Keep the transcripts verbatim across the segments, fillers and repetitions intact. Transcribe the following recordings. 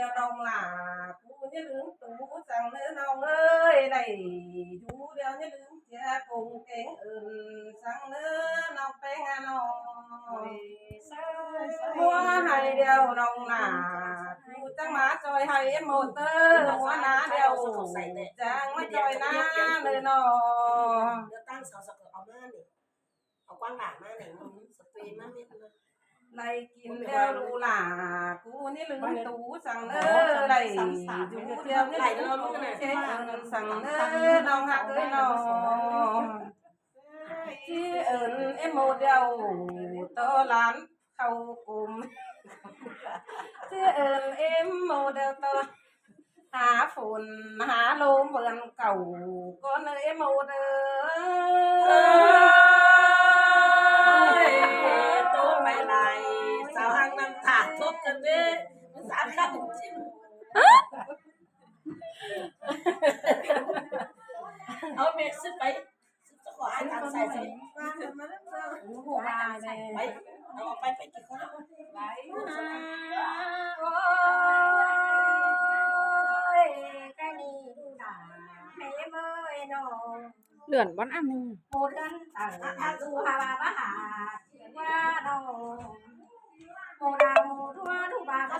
điêu ꞌnọng lả, ꞌcứ ꞌnhá ꞌlứm tu săng ꞌnớ ꞌnọng ơi, đảy dú điêu ꞌnhá ꞌlứm ꞌchưa công kéng ứn săng ꞌnớ ꞌnọng ꞌpéng a ꞌnọng. ꞌMúa hảư điêu ꞌnọng lả, ꞌcứ chắng ꞌmá ꞌchoi hảư ꞌếm ꞌmột ꞌtớ, ꞌmúa ná điêu chắng ꞌmá ꞌchoi ná ꞌnớ ꞌnọng. Đảy kin điêu ꞌlụk lả, ꞌcứ ꞌnhá ꞌlứm tu săng ꞌnớ, đảy dú điêu ꞌnhá ꞌlứm kéng ứn săng ꞌnớ ꞌnọng ꞌhặc ới ꞌnọng. ꞌChí ứn ꞌếm ꞌmột điêu ꞌtó ꞌlán khảu cốm. ꞌChí ứn ꞌếm ꞌmột điêu ꞌtó hả phôn hả ꞌlốm bươn cảu, ꞌcốn ới ꞌếm ꞌmột ơi. Ơi, ꞌtố pay lai, sau ꞌhăng ꞌnăm thả thuốc cơn bế, ꞌmắn sán khăn chim. Au mẹ sứp pay, sứp ꞌchọ khỏi ꞌhại than sai sai. Pay, au pay pay kin khăn. Ôi, cái này đủ đà, mẹ ơi nó. Lượn bón ăn. Một cân tặng ăn dù hà bà bá hà, chỉ qua đâu. Một đà một đua đủ bà bá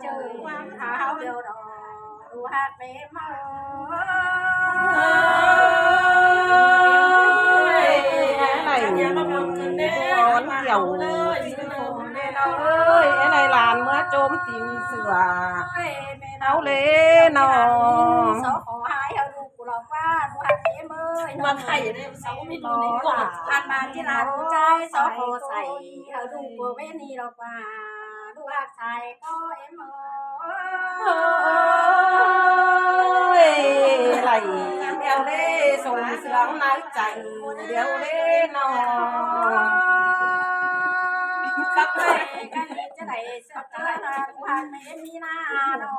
ꞌchớ ꞌquám hảư ꞌháu điêu đo, ꞌlụk ꞌhặc ꞌmí ꞌmá. Ơi, ơi, ón kiẻo. Ơi, ơi, ꞌnị lan ꞌmứa ꞌchốm tin sửa. Ơi, ꞌmí ꞌháu ꞌlế ꞌnọ. Só khổ hại hảư ꞌlụk ꞌlọ ꞌquá, ꞌlụk ꞌhặc ꞌmí ꞌmá. ꞌMá thảy ꞌnị, sáu mươi đô ꞌnị ꞌcọ. Ăn ꞌmá ꞌchí lan ꞌchái só khổ sảy hảư ꞌlụk ꞌquá ꞌmí ꞌnị ꞌlọ ꞌquá. ꞌLụk ꞌhặc sai ꞌcọ ꞌmí ꞌmá. Ơi, lai, điêu ꞌlế sung sướng nải chaư, điêu ꞌlế ꞌnọ. Khắp ꞌmí ꞌchớ đảy sướng ꞌchớ ꞌlụk ꞌhặc ꞌmí ꞌmí ꞌnọ.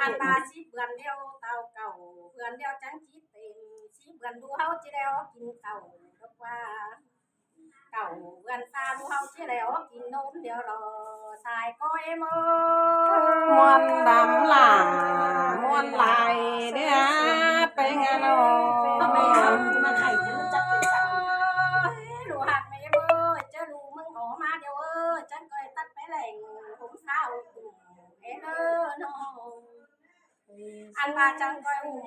Ăn ꞌmá síp bươn điêu tảu cảu, bươn điêu chắng chít têng, síp bươn ꞌlụk ꞌháu ꞌchí điêu kin cảu, ꞌlụk ꞌquá. Cảu bươn ꞌsa ꞌlụk ꞌháu ꞌchí điêu kin ꞌnốm điêu ꞌlọ, sai ꞌcọ ꞌmí ꞌmá. ꞌMuôn lắm lả, ꞌmuôn lai ꞌlế pên ꞌnọ. ꞌLụk ꞌhặc ꞌmí ꞌmá, ꞌchớ ꞌlụk ꞌmướng ók ꞌmá điêu ꞌnớ, chắng ꞌcoi tắt pé lẻng, hôm sau ꞌmí ꞌmá ꞌnọ. Ăn ꞌmá chắng ꞌcoi ủm,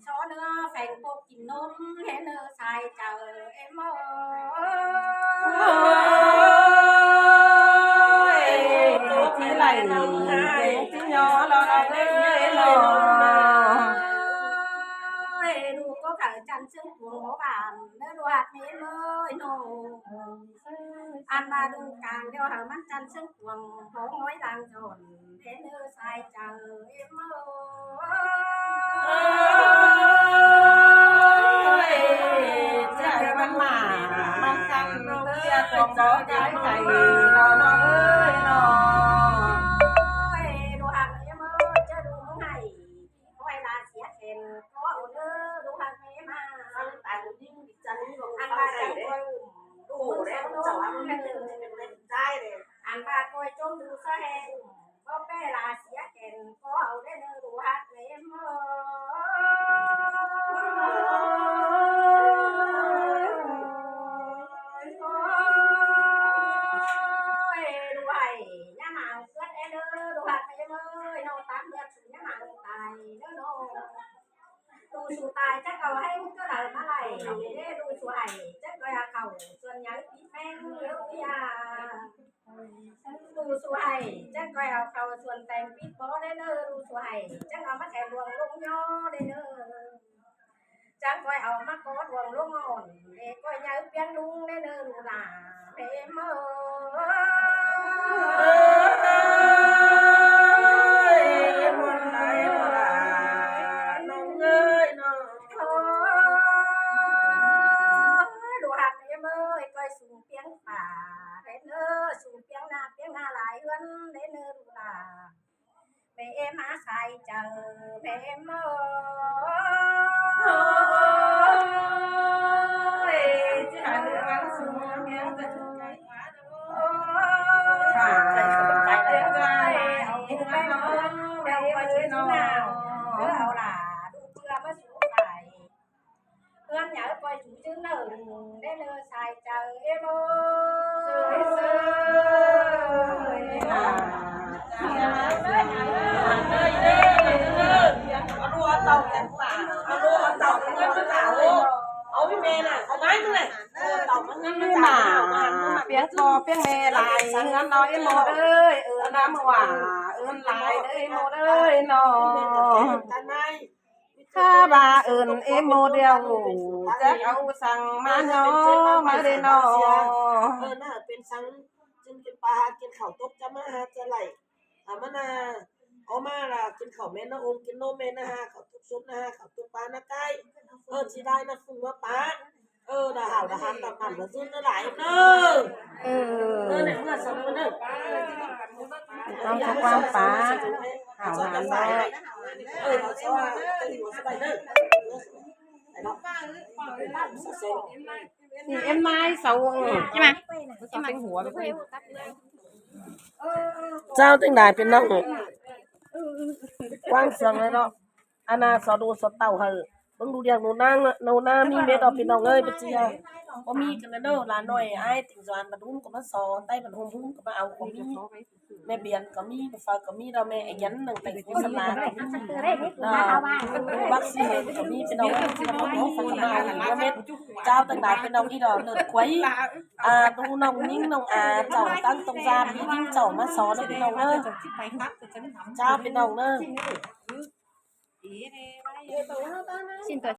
só ꞌnớ pheng ꞌpộ kin ꞌnốm, ꞌlế ꞌnớ sai chaư ꞌmí ꞌmá. Ơi, ꞌchí lai, ꞌchí ꞌnhó ꞌlọ ꞌnọ ꞌlế ꞌnọ. Ơi, ꞌlụk ꞌcọ khảu chăn ꞌsướng cuông báu bản, ꞌnớ ꞌlụk ꞌhặc ꞌmí ꞌmá ꞌnọ. Ăn ꞌmá ꞌlụk cang điêu hảư ꞌmắn chăn ꞌsướng cuông, hảư ꞌmới lang dọn, ꞌlế ꞌnớ sai chaư ꞌmí ꞌmá. Ơi, ꞌchớ ꞌmắn mả, ꞌmắn chăn ꞌtưa cuông báu đảy thảy ꞌnọ ꞌnọ ơi ꞌnọ. Ơi, ꞌlụk ꞌhặc ꞌmí ꞌmá, ꞌchớ ꞌlụk ꞌmướng ꞌhạy. Khỏi ꞌlạ sia khen ꞌcọ au ꞌnớ ꞌlụk ꞌhặc ꞌmí ꞌmá. Ăn ꞌmá chắng ꞌcoi ủm, ꞌlụk ꞌmướng sáo ꞌnốm. Ăn ꞌmá ꞌcoi ꞌchốm ꞌlụk sáo ꞌhê ủm, ꞌcọ pé ꞌlạ sia khen ꞌcọ au ꞌlế ꞌnớ ꞌlụk ꞌhặc ꞌmí ꞌmá. Ơi, ꞌlụk ꞌhạy, ꞌnhá mả ꞌcứn ꞌlế ꞌnớ ꞌlụk ꞌhặc ꞌmí ꞌmá, ꞌnọ tắm ꞌmưa ꞌchư ꞌnhá mả tai ꞌnớ ꞌnọ. ꞌLụk su tai chắng au ꞌhế ꞌmá ꞌcọ đảy ꞌmá đảy, ꞌlế ꞌlụk su hảy chắng ꞌcoi au khảu suôn nháư pít ꞌpéng ꞌlế ꞌnớ. ꞌLụk su hảy chắng ꞌcoi au khảu suôn teng pít bó ꞌlế ꞌnớ, ꞌlụk su hảy chắng au ꞌmá khen luông ꞌlống ꞌnhó ꞌlế ꞌnớ. Chắng ꞌcoi au ꞌmá có luông ꞌlống ỏn, ꞌlế ꞌcoi nháư piếng ꞌlung ꞌlế ꞌnớ ꞌlụk lả, ꞌmí ꞌmá. Ơi, ꞌmuôn lai ꞌlụk lả, ꞌnọng ơi ꞌnọng. Ơi, ꞌlụk ꞌhặc ꞌmí ꞌmá, ꞌcoi sung piếng pả ꞌlế ꞌnớ, sung piếng ꞌná, piếng ꞌná lai ꞌhướn ꞌlế ꞌnớ ꞌlụk lả. ꞌMí ꞌmá sai chaư, ꞌmí ꞌmá. Ơi, ꞌchí hảư ꞌmắn sung piếng pả. Ơ, au lả, ꞌlụk ꞌchưa ꞌmá su sai. ꞌHướn nháư ꞌcoi su ꞌchư nả, ꞌlế ꞌnớ sai chaư ꞌmí ꞌmá. Au ꞌmí ꞌmé nả, au ꞌmá ꞌmá nả. Ơ, tảu ꞌmá ꞌngớn ꞌmá. Piếng ꞌpo piếng ꞌme lai ꞌhướn ꞌnọ ꞌmí ꞌmá ơi. Ơ, Năm hua ơn lai đơi ꞌmô đơi ꞌnọ. Khá ba ơn ꞌmô điêu, chắc au săng ꞌmá ꞌnọ, ꞌmá đơi ꞌnọ. Ơ, ꞌnạ pên săng, kin kin pa, kin khảu tốc chăm ꞌmá ha, ꞌchớ đảy. À, ꞌmắn ꞌnạ, ók ꞌmá ꞌlạ, kin khảu ꞌmen ꞌnạ, ôm kin ꞌnôm ꞌmen ꞌnạ ha, khảu tốc sốp ꞌnạ ha, khảu tốc pa ꞌnạ cai. Ơ, ꞌchí đảy ꞌnạ phung ꞌmá pa. Ơ, đa hảo đa hán đa mẳn đa dưn đa lai ꞌnớ. Ơ. Ơ, ꞌnẹ ꞌmưa săng ꞌmưa ꞌnớ. Con sẽ quan phá hảo hán đó. Ơ, nó sẽ, ơ, nó sẽ bay ꞌnớ. Thì em mai sáu. Nhưng mà, nhưng mà tiếng hùa với. Chao ꞌtếng lai pên ꞌnọng. Quang sương lai ꞌnọ. Ăn ꞌnạ so đu so tảu hảư. ꞌBớng đu điang đu ꞌnáng, đu ꞌná ꞌmí mết ꞌnọ pên ꞌnọng ơi, báu ꞌchí. Báu ꞌmí căn ꞌnớ, ꞌlạ ꞌnọi ai tỉnh Doan Bản Hún ꞌcọ ꞌmá so, ꞌTáy Bản Hôm Hún ꞌcọ ꞌmá au ꞌcọ ꞌmí. ꞌMẹ Biển ꞌcọ ꞌmí, Bác Pháo ꞌcọ ꞌmí, đa ꞌmẹ Ái Dắn nẳng thành phố Sơn La ꞌcọ ꞌmí. Đa, bác sĩ Hên ꞌcọ ꞌmí, pên ꞌnọng ơi, ꞌchí ꞌmá báu ꞌnọng, ꞌphắn ꞌcọ ꞌmá au ꞌmí mết. Chao ꞌtếng lai pên ꞌnọng ꞌnị đa, ꞌnợt quay. À, đu ꞌnọng ꞌnhính ꞌnọng, à, chảu ꞌtáng tông da, ꞌmí ꞌnhính chảu ꞌmá so ꞌnớ pên ꞌnọng ơi. Chao pên ꞌnọng ơi. Xin chào.